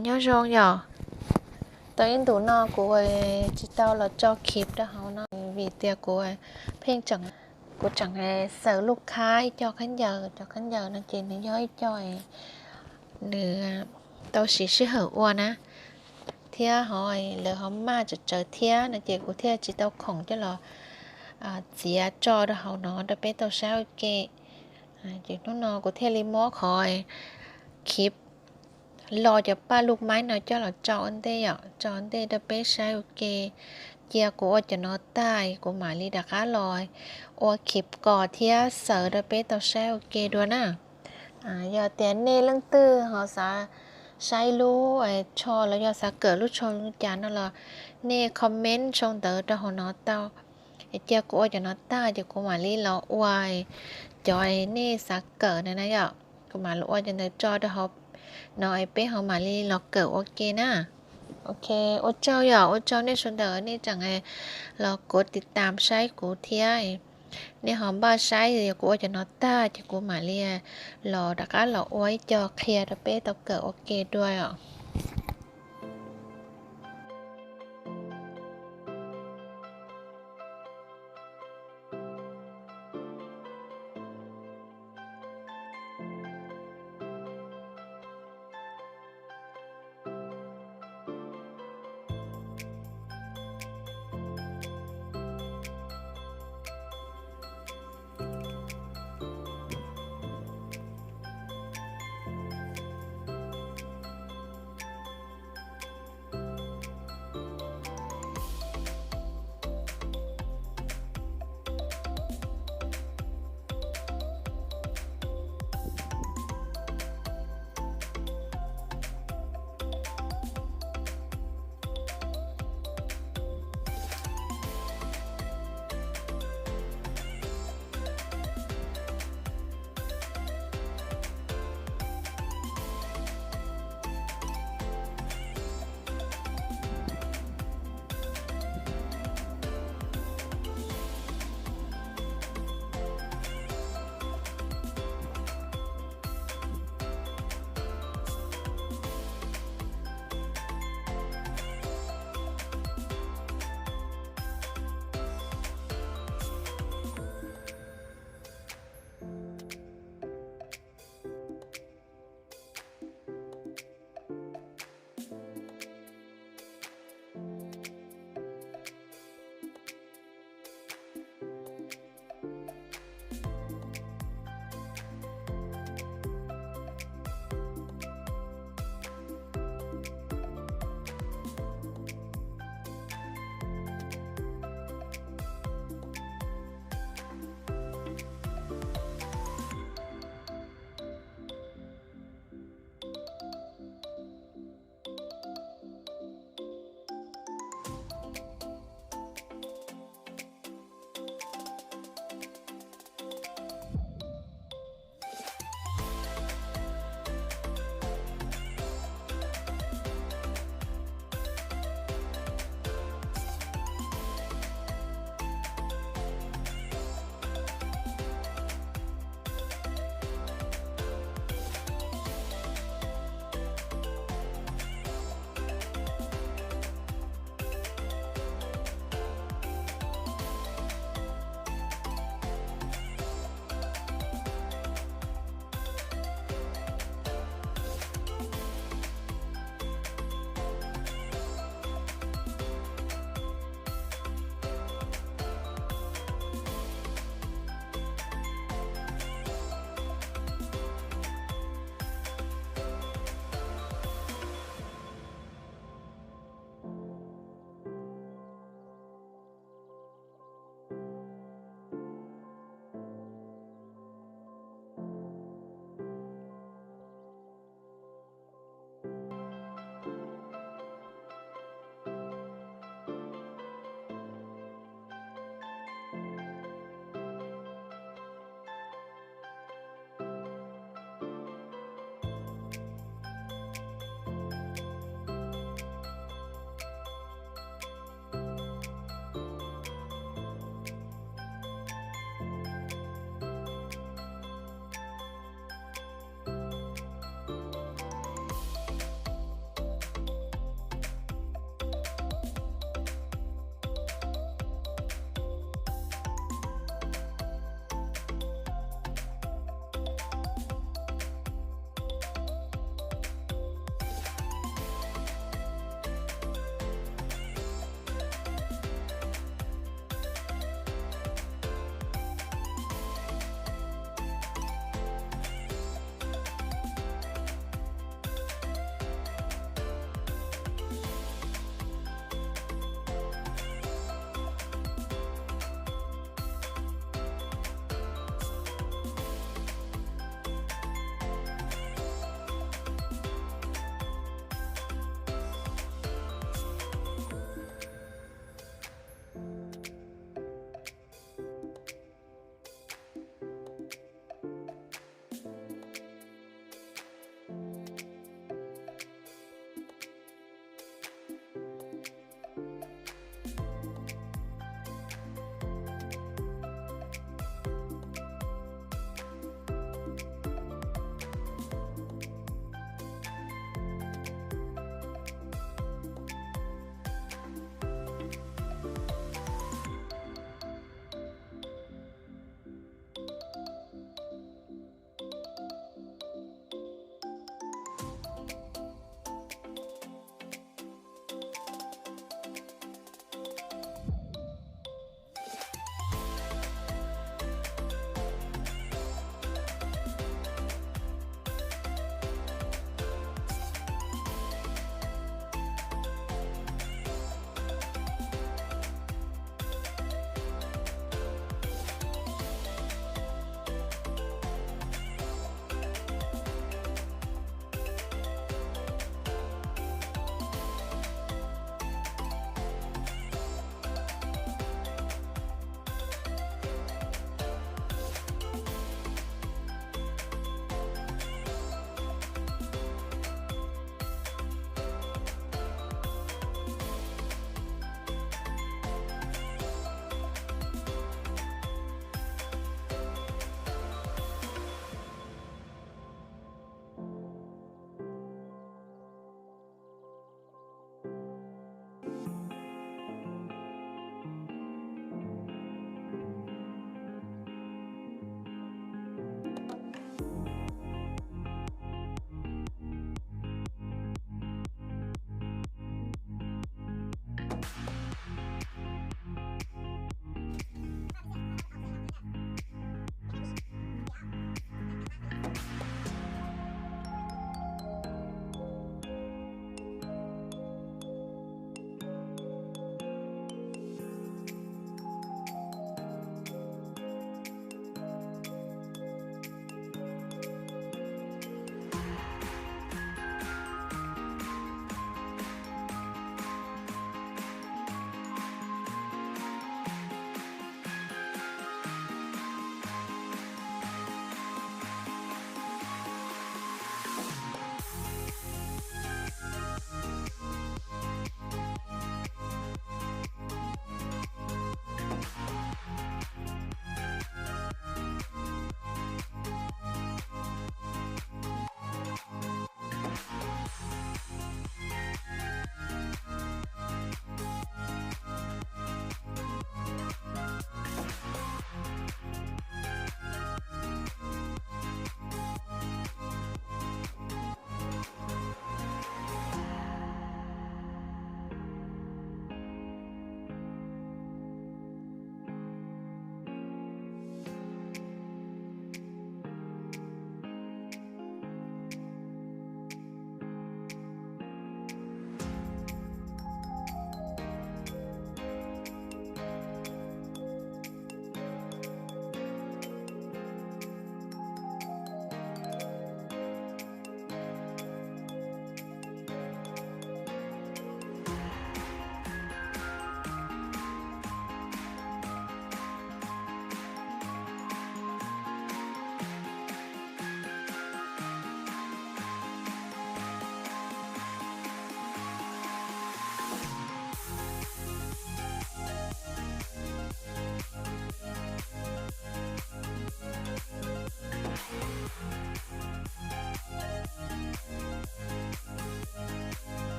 Nyob zoo yom, tau ib ntus no kuv tsis tau los tso clip rau hauv no vim tias kuv pheej tseem, kuv tseem xaws lub khab ib co khaub ncaws, cov khaub ncaws no ces nws yog ib co nws tau siv sij hawm ua na, thiab ho lawv ho maj tsawv tsawv thiab no ces kuv thiaj tsis tau khoom coj los txiav tso rau hauv no rau peb tau saib ua ke. Ces hnub no kuv thiaj li muab qhov clip lo cov paj lug maib no coj los tso ua ntej yom, tso ua ntej rau peb saib ua ke. Cia kuv ua cov no tag kuv mam li rov qab los ua clip kos thiab xaws rau peb tau saib ua ke dua na. Yog tias nej leej twg ho xav saib lub tsho los yog xav kawm lub tsho li cas no los nej comment sau ntawv rau hauv no tau. Cia kuv ua cov no tag ces kuv mam li los ua cov nej xav kawm na na yom. Kuv mam los ua cov ntawd tso rau hauv no es peb ho mam li los kawm ua ke na. Ok, ua tsaug yom, ua tsaug nej sawv daws nej tseem los kuv tiv tam saib kuv thiab. Nej ho npaj saib yog kuv ua cov no tag ces kuv mam li los rov qab los ua ib co qhia rau peb tau kawm ua ke dua os.